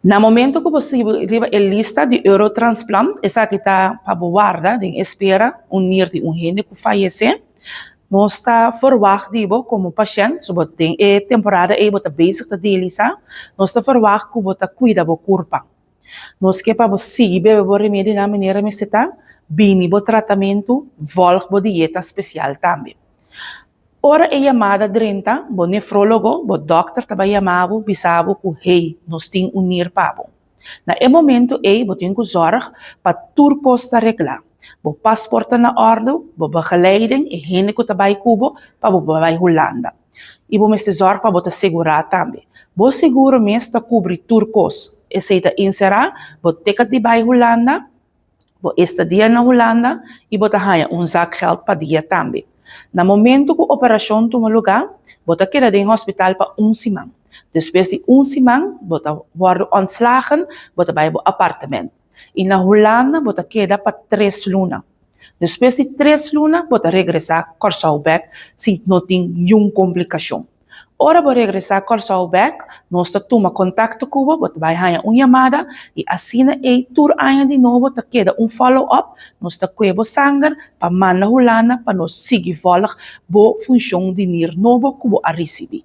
Na momento ku bo sigui riba e lista di Eurotransplant, esaki ta pa bo warda den espera un nir di un hende ku fayesé. Nos ta ferwagt di bo komo pashènt, so bo den e temporada ei bo ta bezig ta dialisá, nos ta ferwagt ku bo ta kuida bo kurpa. Nos ke pa bo sigui bebe bo remedi na manera mester ta, bini bo tratamentu, vòlg bo dieta spesial tambe. Ora e yamada drenta, bo nefrólogo, bo dòkter ta bai yama bo bisa bo ku hey, nos tin un nir pa bo. Na e momentu ei bo tin ku zòrg pa tur kos ta reglá. Bo pasport ta na òrdu, bo begeleiding, e hende ku ta bai ku bo pa bo por bai Hulanda. I bo mester zòrg pa bo ta segurá tambe. Bo seguro mes ta kubri tur kos. Esei ta enserá bo ticket di bai Hulanda, Bo estadia na Hulanda i bo ta haña un zakgeld pa dia tambe. Na momentu ku operashon tuma lugá, bo ta keda den hospital pa un siman. Despues di un siman, bo ta wòrdu ontslagen, bo ta bai bo apartement. I na Hulanda bo ta keda pa tres luna. Despues di tres luna, bo ta regresá Kòrsou bèk si no tin niun komplikashon. Ora bo regresá Kòrsou bèk, nos ta tuma kontakto ku bo, bo ta bai haña un yamada i asina ei tur aña di nobo ta keda un follow up, nos ta kue bo sanger pa manda Hulanda pa nos sigui vòlg bo funshon di nir nobo ku bo a risibí.